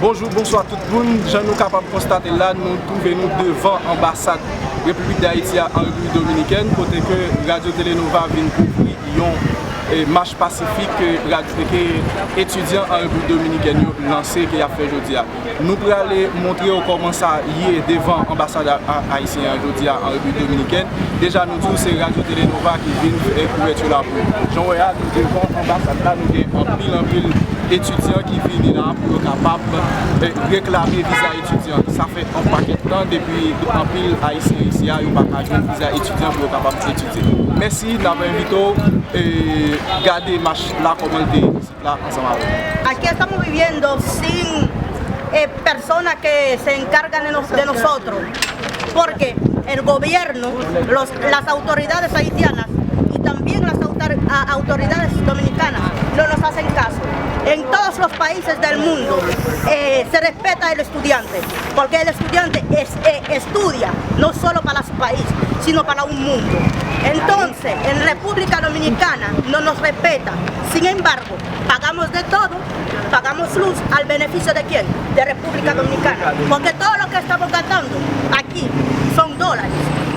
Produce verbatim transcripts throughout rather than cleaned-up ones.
Bonjou, bonswa tout moun. Jan nou kapab konstate la, nou twouve nou devan anbasad Repiblik Dayiti a an Repiblik Dominikèn, kote ke Radyo Tele Nova vin kouvri yon, eh, mach pasifik ke rad-, ke etidyan an Repiblik Dominikèn yo lanse, ke y ap fè jodi a. Nou prale montre w kòman sa ye devan anbasad a, a, ayisyen an jodi a an Repiblik Dominikèn. Deja, nou di w se Radyo Tele Nova ki vin fè kouvèti la pou ou. Jan w wè a, nou devan anbasad la, nou gen anpil, anpil etidyan ki vini la pou yo kapab, eh, reklame viza etidyan. Sa fè yon pakèt tan depi anpil ayisyen isi a, yo pa ka jwenn viza etidyan pou yo kapab etidye. Mèsi, n ap envite w, eh, gade mach la kòman l te ye isit la ansanm avè m. Aquí estamos viviendo sin, eh, personas que se encargan de nos-, de nosotros, porque el gobierno, los, las autoridades haitianas y también las autor-, a-, autoridades dominicanas no nos hacen caso. En todos los países del mundo, eh, se respeta el estudiante, porque el estudiante es, eh, estudia no solo para su país, sino para un mundo. Entonces, en República Dominicana no nos respeta. Sin embargo, pagamos de todo, pagamos luz, ¿al beneficio de quién? De República Dominicana. Porque todo lo que estamos gastando aquí son dólares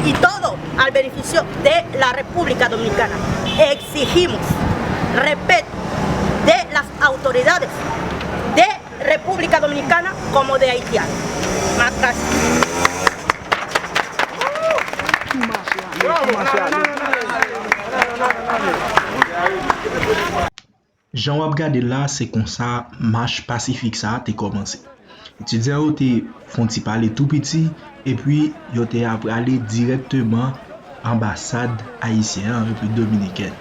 y todo al beneficio de la República Dominicana. Exigimos respeto de las autoridades de República Dominicana como de haitiano. Más gracias. Jan w ap gade l la, se konsa mach pasifik sa a te kòmanse. Etidyan yo te fè yon ti pale tou piti, epi yo te prale dirèkteman anbasad ayisyen an, Repiblik Dominikèn.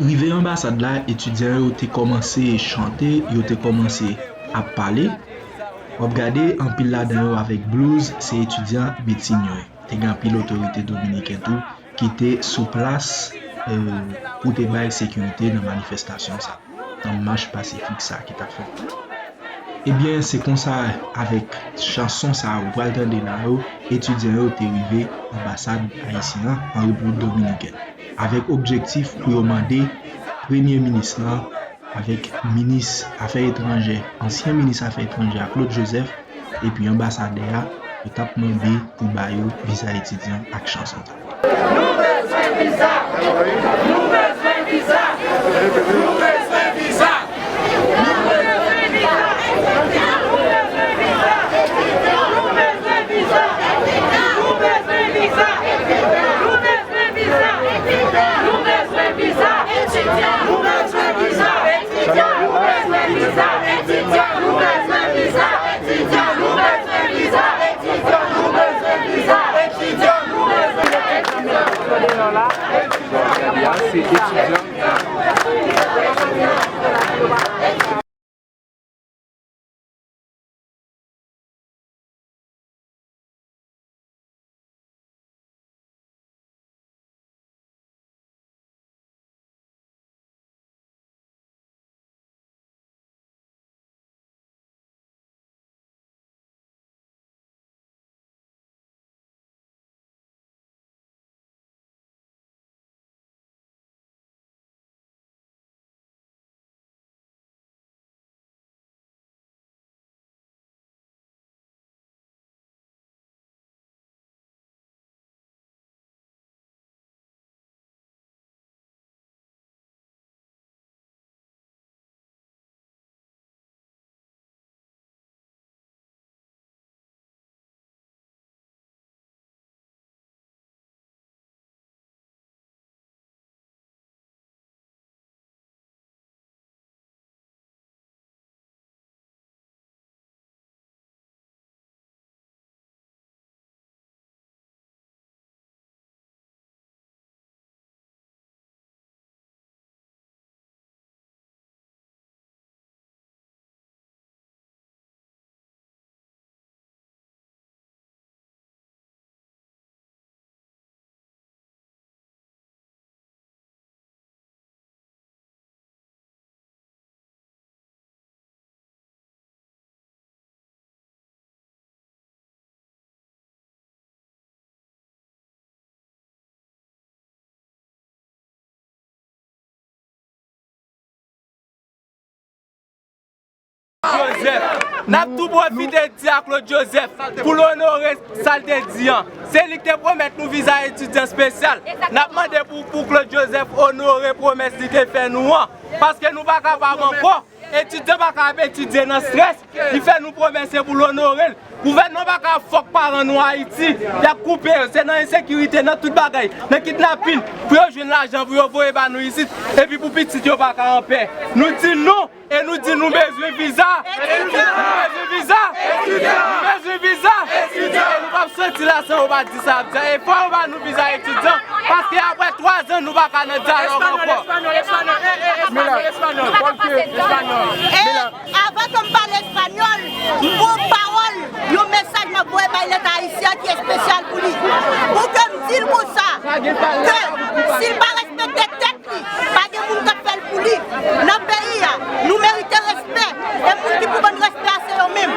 Rive anbasad la, etidyan yo te kòmanse chante, yo te kòmanse ap pale. W ap gade anpil ladan yo avèk blouz, se etidyan medsin yo ye. Te gen anpil otorite dominiken tou ki te sou plas, eh, pou te bay sekirite nan manifestasyon sa, nan mach pasifik sa ki t ap fèt. Ebyen, se konsa, avèk chanson sa ou pral tande la yo, etidyan yo te rive anbasad ayisyen an an Repiblik Dominikèn, avèk objektif pou yo mande premye minis lan avèk minis afè etranjè, ansyen minis afè etranjè a, Claude Joseph, epi anbasadè a, yo t ap mande pou ba yo viza etidyan ak chanson sa. Nou bezwen viza! Nou bezwen viza! Nou bezwen viza! Joseph. N ap tou pwofite di a Claude Joseph pou l onore sa l te di an. Se li ki te pwomèt nou viza etidyan espesyal. N ap mande pou, pou Claude Joseph onore pwomès li te fè nou an. Paske nou pa kapab ankò. Etidyan pa ka ap etidye nan strès. Li fè nou pwomès pou l onore l. Gouvènman pa ka ap fòk paran nou Ayiti. Y ap koupe yo. Se nan ensekirite, nan tout bagay, nan kidnapin, pou yo jwenn lajan, pou yo voye ba nou isit. Epi pou pitit yo pa ka anpè. Nou di non. E nou di nou bezwen viza. Nou bezwen viza. Nou bezwen viza. E nou p ap soti la san yo pa di sa ap di. E fò yo ba nou viza etidyan. Paske apre twa zan, nou pa ka nan dyalòg ankò. Espanyòl, espanyòl, espanyòl, espanyòl. E avan ke m pale espanyòl, m gon pawòl, yon mesaj m ap voye bay Leta ayisyen ki espesyal pou li. Pou ke m di l konsa, ke si l pa respekte tèt li, pa gen moun k ap fè l pou li. Nan peyi a, nou merite respè. E moun ki pou ban n respè a, se yo menm.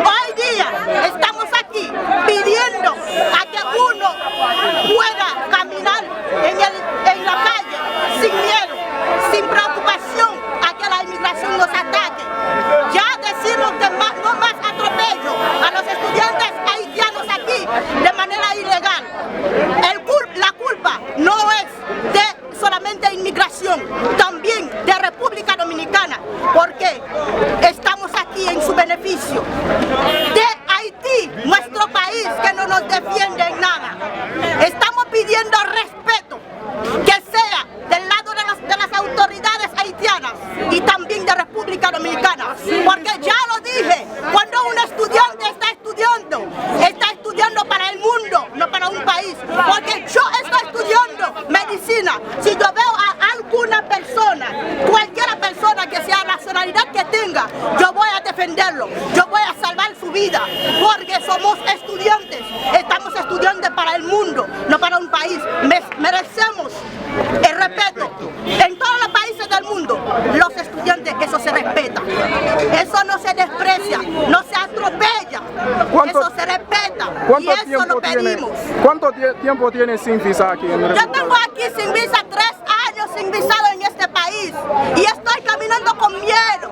Hoy día estamos aquí pidiendo a que uno pueda caminar en el, en la calle sin miedo, sin preocupación a que la inmigración nos ataque. Ya decimos que ma-, no más atropello a los estudiantes haitianos aquí de manera ilegal. El cul-, la culpa no es de solamente inmigración, también de República Dominicana, porque estamos aquí en su beneficio. De Haití, nuestro país, que no nos defiende en nada. Estamos pidiendo respeto, que sea del lado de las, de las autoridades haitianas y también de República Dominicana, porque ya lo dije, cuando un estudiante está estudiando, está estudiando para el mundo, no para un país. Porque yo estoy estudiando medicina. Si yo veo a alguna persona, cualquiera persona que sea nacionalidad que tenga, yo voy a defenderlo. Yo voy a salvar su vida. Porque somos estudiantes. Estamos estudiando para el mundo, no para un país. Me-, merecemos el respeto. En todos los países del mundo, los estudiantes, eso se respeta. Eso no se desprecia, no se atropella. Eso se respeta. Y eso lo pedimos. ¿Cuánto tiempo tienes sin visa aquí en República Dominicana? Yo tengo aquí sin visa tres años sin visado en este país. Y estoy caminando con miedo,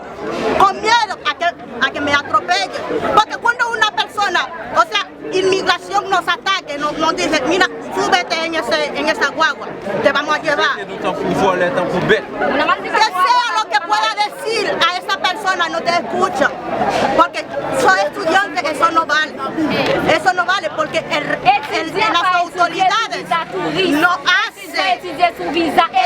con miedo a que, a que me atropellen. Porque cuando una persona, o sea, inmigración nos ataque, no, nos dice, mira, súbete en ese, en esa guagua, te vamos a llevar. Trete nou tankou vòlè, tankou bèt. Que sea lo que pueda decir a esa persona, no te escucha. Porque soy estudiante, eso no vale. Eso no vale porque el, el, las autoridades no hacen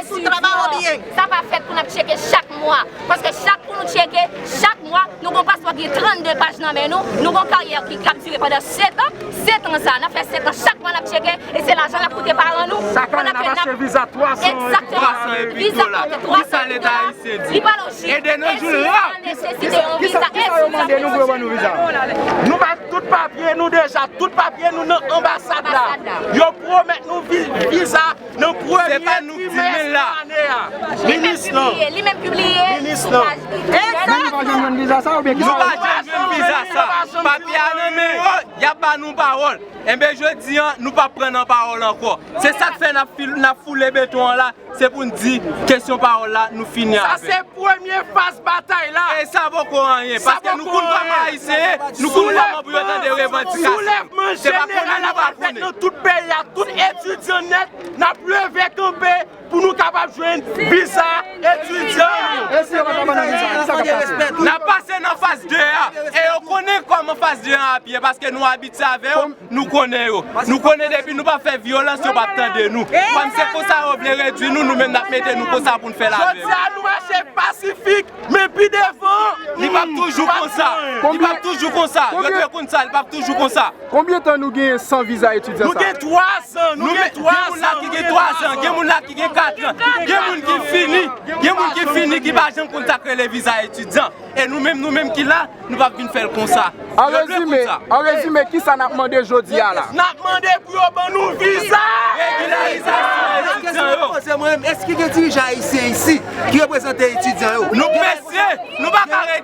su trabajo bien. Sa pa fèt pou n ap tcheke chak mwa. Paske chak kou nou tcheke, chak mwa, nou gon paspò ki gen trannde paj nan men nou, nou gon karyè ki, k ap dire pandan sèt an, sèt an sa, n ap fè sèt an, chak mwa n ap tcheke, e se lajan n ap koute paran nou, pandan ke n ap, egzakteman, viza koute twa san dola, li pa lojik. E si nou an nesesite yon viza, e si sa pou mande nou pou yo ban nou viza? Nou ba tout papye nou deja, tout papye nou nan anbasad la. Yo pwomèt nou vi-, viza nan premye trimès ane a. Minis lan. Li menm pibliye sou paj li. Men nou pa janm jwenn viza sa oubyen ki sa? Nou pa janm jwenn viza sa. Papye a nan men yo, y ap ba nou pawòl. Enben, jodi an, nou p ap pran nan pawòl ankò. Se sa k fè n ap fil-, n ap foule beton an la, se pou n di kesyon pawòl la, nou fini avè l. Premye faz batay la. E sa poko anyen, paske nou konn kòman Ayisyen ye, nou konn kòman pou yo tande revandikasyon. Soulèvman jeneral ap fèt nan tout peyi a, tout etidyan nèt, n ap leve kanpe pou nou kapab jwenn viza etidyan nou. E si yo pa ka ban nou viza, kisa k ap pase? N ap pase nan faz de a, e yo konnen kòman faz de a ap ye, paske nou abitye avè yo. Nou konnen yo. Nou konnen depi nou pa fè vyolans, yo p ap tande nou. Kòm se konsa yo vle redui nou, nou menm n ap mete nou konsa pou n fè lavè. Jodi a nou mache pasifik, men pi devan, li p ap toujou konsa. Li p ap toujou konsa. Yo dwe konn sa, li p ap toujou konsa. Konbyen tan nou genyen san viza etidyan sa? Nou gen twa zan, nou gen twa zan, nou gen twa zan. Gen moun la ki gen twa zan, gen moun la ki gen kat an, gen moun ki fini, gen moun ki fini ki pa janm konn sa k rele viza etidyan. E nou menm, nou menm ki la, nou p ap vin fè l konsa. An rezime, an rezime, kisa n ap mande jodi a la? N ap mande pou yo ban nou viza! Regilarizasyon etidyan yo. Kesyon mwen poze mwen menm, èske gen dirijan ayisyen isi ki reprezante etidyan yo? Nou prese, nou pa ka ret